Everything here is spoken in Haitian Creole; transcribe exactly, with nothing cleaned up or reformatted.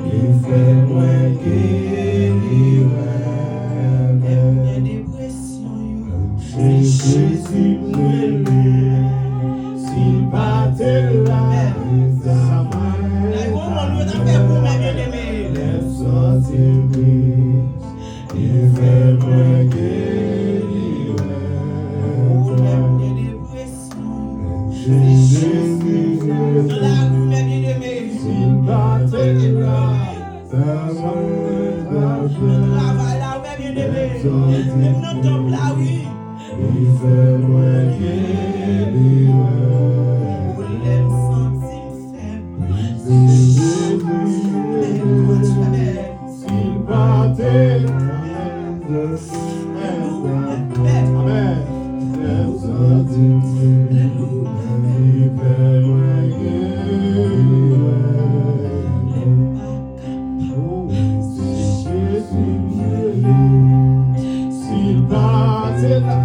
Li fè mwen geri rèd. Lè m gen depresyon yo. Se Jezi m rele. Si l pa te la, sa mwen ta fè pou mwen, byeneme. Lè m sòti tris, li fè mwen geri rèd. Lè m gen depresyon yo. Se Jezi m rele. Nan lari, byeneme. Si l pa te la, sa mwen ta fè. Nan travay la, wi, byeneme. Menm nan tanp la, wi. Li fè mwen geri. Lè m santi m fèb. Amen. Si l pa te la, amen. Amen. Li fè mwen geri. Si Jezi m rele, si l pa te la,